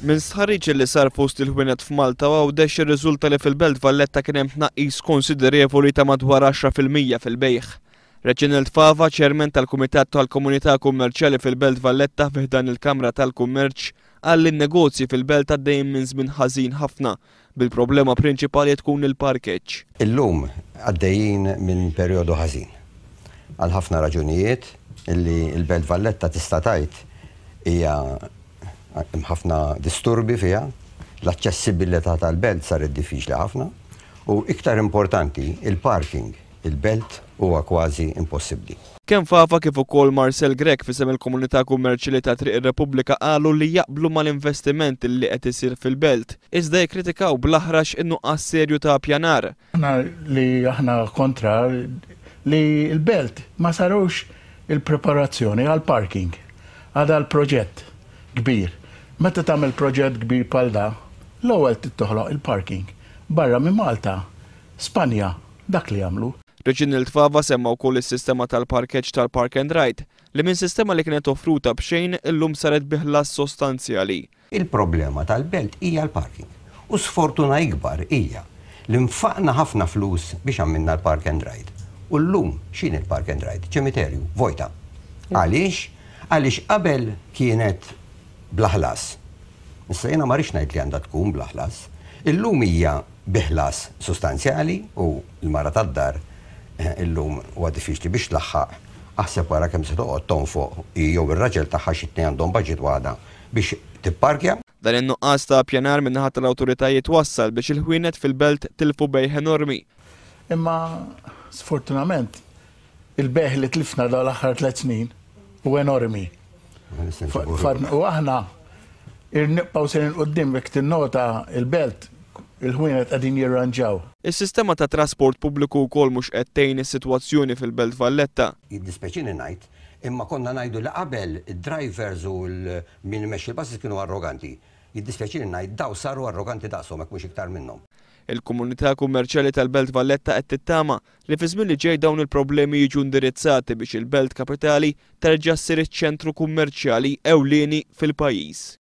Minn stħarriġ li sar fost il-ħwienet f'Malta u Għawdex irriżulta li fil-Belt Valletta kien hemm tnaqqis konsiderevoli ta' madwar 10% fil-bejgħ. Reginald Fava, Chairman tal-Kumitat tal-Komunità Kummerċjali fil-Belt Valletta fi ħdan il-Kamra tal-Kummerċ, qal li n-negozji fil-belt għaddejjin minn żmien ħażin ħafna, bil-problema prinċipali tkun il-parkeġġ. Illum għaddejjin minn perjodu ħażin. Għal ħafna raġunijiet illi l-Belt Valletta tista' tgħid hija hemm ħafna disturbi fiha, l-aċċessibilità tal-belt saret diffiċli ħafna u iktar importanti il-parking il-belt huwa kważi impossibbli. Kemm Fava kif ukoll Marcel Grech f'isem il-komunità kummerċjali ta' Triq ir-Repubblika qalu li jaqblu mal-investiment li qed isir fil-belt, iżda jikkritikaw bl-aħrax in-nuqqas serju ta' ppjanar. Aħna li aħna kontra li l-belt ma sarux il-preparazzjoni għall-parking. Għadha l-proġett kbir. Meta tagħmel proġett kbir bħal da, l-ewwel trid toħloq il-parking. Barra minn Malta, Spanja, dak li għamlu. Reginald Fava semma wkoll is-sistema tal-parkeġġ tal-Park and Ride, li minn sistema li kienet offruta b'xejn illum saret bi ħlas sostanzjali. Il-problema tal-belt hija l-parking. U sfortuna ikbar hija li nfaqna ħafna flus biex għamilna l-Park and Ride. U llum x'inhi l-Park and Ride? Ċimiterju, vojta. Għaliex? Għaliex qabel kienet bla ħlas. Issa jiena ma rridx ngħid li għandha tkun bla ħlas. Illum hija bi ħlas sostanzjali u l-mara tad-dar illum huwa diffiċli biex tlaħħaq, aħseb wara kemm se toqgħod tonfoq hi jew ir-raġel tagħha xi tnejn għandhom budget waħda biex tipparkja. Dan in-nuqqas ta' ppjanar min-naħa tal-awtoritajiet wassal biex il-ħwienet fil-Belt tilfu bejgħ enormi. Imma sfortunament il-bejgħ li tlifna dawn l-aħħar tlett snin hu enormi. U aħna nibqgħu sejrin quddiem jekk tinnota il-belt il-ħwienet qegħdin jirranġaw. Is-sistema ta' trasport pubbliku wkoll mhux qed tgħin is-sitwazzjoni fil-Belt Valletta. Jiddispjaċini ngħid, imma konna ngħidu li qabel id-drivers u min imexxi l-buses kienu arroganti. Jiddispjaċini ngħid dawn saru arroganti daqshom jekk mhux iktar minnhom. Il-komunità kummerċjali tal-Belt Valletta qed tittama li fi żmien li ġej dawn il-problemi jiġu indirizzati biex il-belt kapitali terġa' ssir iċ-ċentru kummerċjali ewlieni fil-pajjiż.